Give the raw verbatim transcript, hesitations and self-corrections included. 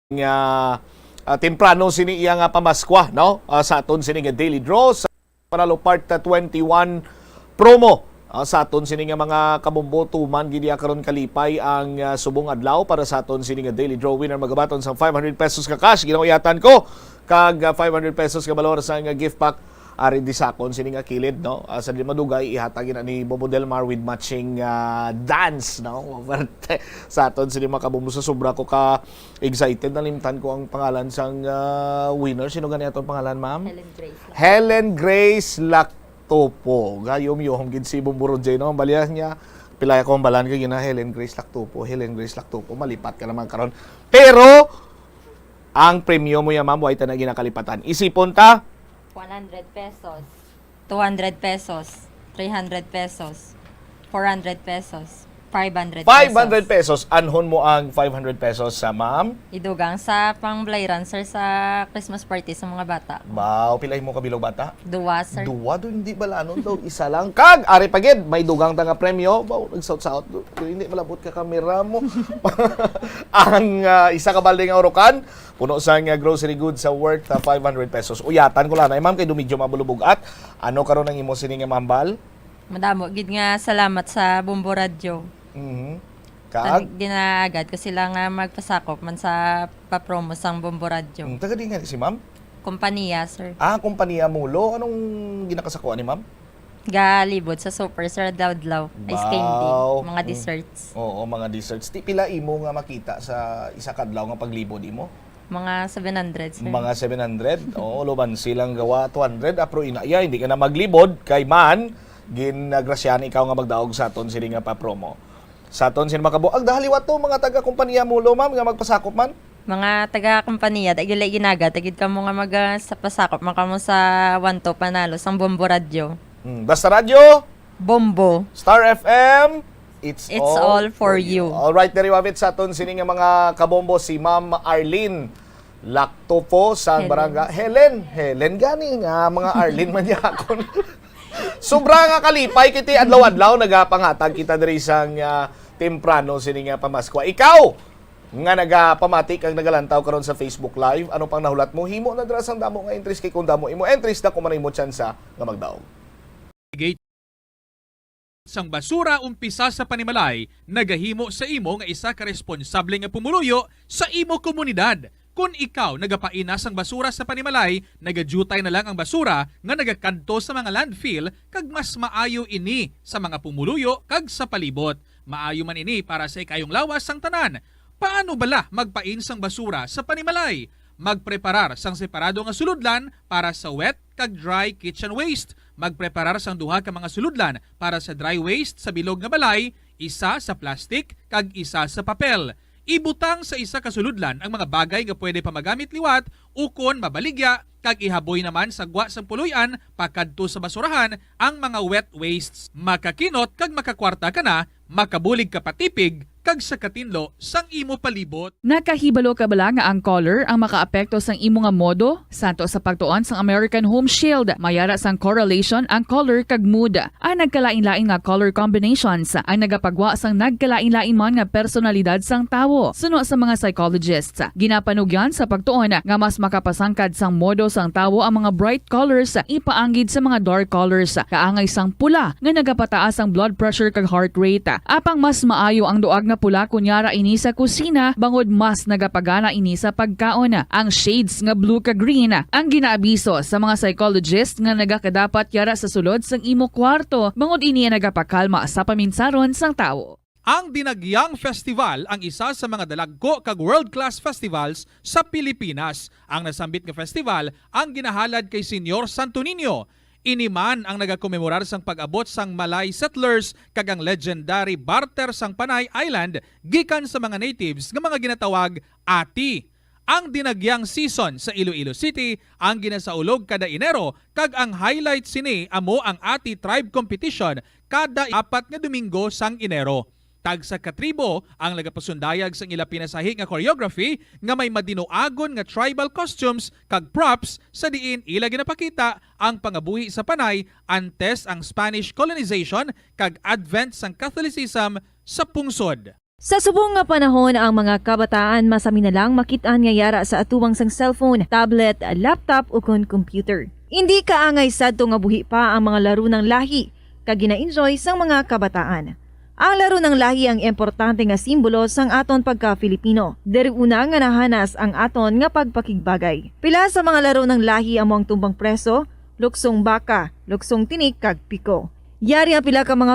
nga, ah, temprano sini iya nga pamaskwa, no? Ah, sa aton sini nga daily draw sa Panalo Part, ah, twenty-one promo. Ah, sa aton sini nga mga kabombo, tuman gid iya karon kalipay ang, ah, subong adlaw para sa aton sini nga daily draw winner, magabaton sang five hundred pesos ka cash. Ginauyatan ko kag, ah, five hundred pesos ka balor sa nga gift pack. Ari di sakon sini nga kilid, no? Ah, sa di madugay, ihatag ina ni Bobo Del Mar with matching, ah, dance, no? Sa aton sini mga kabombo, sa sobra ko ka excited, nalimtan ko ang pangalan sang, ah, winner. Sino gani atong pangalan, ma'am? Helen Grace Lac- Helen Grace Lactopo. Gayom-yom gid si Bombo Roger, no? Ang balya niya, pilay ako ang balan kay gina Helen Grace Lactopo, Helen Grace Lactopo. Malipat ka naman karon. Pero, ang premyo mo yan, ma'am, way ta na ginakalipatan. Isipon ta. One hundred pesos. Two hundred pesos. Three hundred pesos. Four hundred pesos. Five hundred pesos. Five hundred pesos. Anhon mo ang five hundred pesos sa ma'am? Idugang sa pangbalayran, sir, sa Christmas party sa mga bata. Wow, pila imo kabilog bata? Duwa, sir. Duwa, do, hindi balanon daw, isa lang. Kag, ari pa gid, may dugang ta nga premyo. Wow, nagsaot-saot. Do, do, hindi malabot ka kamera mo. Ang, ah, isa ka balde nga urukan, puno sang, ah, grocery goods sa worth, ah, five hundred pesos. Uyatan ko lang na, eh, ma'am, kay do medyo mabulubog-at. Ano karon ang imo sini nga mambal? Madamo gid nga salamat sa Bombo Radyo. Mhm. Kag? Tan-, ginaagad ko sila nga magpasakop man sa papromo sang Bombo Radyo. Mm, taga di nga si ma'am? Kompanya, sir. Ah, kompanya Mulo. Anong ginakasakuan ni ma'am? Galibot sa Super, sir, adlaw-adlaw. Ice candy, wow, mga, mm, desserts. Oo, mga desserts. Ti pila imo nga makita sa isa ka adlaw nga paglibot imo? Mga seven hundred, sir. Mga seven hundred? Oo, luban silang gawa, two hundred. Apro ina iya, hindi ka na maglibod kay man, ginagrasyahan ikaw nga magdaog sa aton sini nga pa-promo. Sa aton sini makabuang, dahil liwat to, mga taga-kompanya Mulo, ma'am, nga magpasakop man? Mga taga-kompanya, dagili ginaga, tagid kamo nga mag, ah, sa pasakop man kamo sa One Two Panalo, sang Bombo Radyo. Hmm, basta radyo? Bombo. Star F M, it's It's all all for for you. you. Alright, diri wabit sa aton sini nga mga kabombo, si Ma'am Arlene Lactopo sang Helen. Barangay Helen. Helen gani nga mga Arlene man niya akon. Sobra nga kalipay kiti adlaw-adlaw nagapangatag kita diri sang, ah, temprano sini nga pamaskwa. Ikaw nga nagapamati kag nagalantaw karon sa Facebook Live, ano pang nahulat mo? Himo na dira sang damo nga entries, kay kung damo imo entries, dako man imo tsansa nga magdaog. Sang basura umpisa sa panimalay nagahimo sa imo nga isa ka responsable nga pumuluyo sa imo komunidad. Kon ikaw nagapaina sang basura sa panimalay, nagadyutay na lang ang basura nga nagakadto sa mga landfill, kag mas maayo ini sa mga pumuluyo kag sa palibot. Maayo man ini para sa ikayong lawas sang tanan. Paano bala magpain sang basura sa panimalay? Magpreparar sang separado nga sulodlan para sa wet kag dry kitchen waste. Magpreparar sang duha ka mga sulodlan para sa dry waste sa bilog nga balay, isa sa plastic kag isa sa papel. Ibutang sa isa ka sulodlan ang mga bagay nga pwede pa magamit liwat ukon mabaligya, kag ihaboy naman sa gwa sang puloy-an pakadto sa basurahan ang mga wet wastes. Makakinot kag makakwarta ka na, makabulig ka pa tipig, kag sa katinlo sang imo palibot. Nakahibalo ka bala nga ang color ang makaapekto sang imo nga modo? Santo sa pagtuon sang American Home Shield, may ara sang correlation ang color kag mood. Ang nagkalain-lain nga color combinations ang nagapagwa sang nagkalain-lain man nga personalidad sang tawo. Suno sa mga psychologists, ginapanugyan sa pagtuon nga mas makapasangkad sang modo sang tawo ang mga bright colors ipaanggid sa mga dark colors, kaangay sang pula nga nagapataas ang blood pressure kag heart rate. Apang mas maayo ang duag nga pula kon yara ini sa kusina, bangod mas nagapagana ini sa pagkaon. Ang shades nga blue kag green ang ginaabiso sa mga psychologist nga nagakadapat yara sa sulod sang imo kwarto, bangod ini ang nagapakalma sa paminsaron sang tawo. Ang Dinagyang Festival ang isa sa mga dalagko kag world-class festivals sa Pilipinas. Ang nasambit nga festival ang ginahalad kay Señor Santo Niño. Ini man ang nagakomemorar sang pag-abot sang Malay settlers kag ang legendary barter sang Panay Island gikan sa mga natives nga mga ginatawag ati. Ang Dinagyang season sa Iloilo City ang ginasaulog kada Enero, kag ang highlight sini amo ang Ati Tribe Competition kada apat nga Domingo sang Enero. Tagsa ka tribo ang nagapasundayag sang ila pinasahi nga choreography nga may madinuagon nga tribal costumes kag props, sa diin ila ginapakita ang pangabuhi sa Panay antes ang Spanish colonization kag advent sang Catholicism sa pungsod. Sa subong nga panahon, ang mga kabataan masami na lang makit-an nga yara sa atubangan sang cellphone, tablet, laptop, ukon computer. Indi kaangay sadto nga buhi pa ang mga laro sang lahi kag gina-enjoy sang mga kabataan. Ang laro sang lahi ang importante nga simbolo sang aton pagka-Filipino. Diri una nga nahanas ang aton nga pagpakigbagay. Pila sa mga laro sang lahi amo ang tumbang preso, luksong baka, luksong tinik, kag piko. Yari ang pila ka mga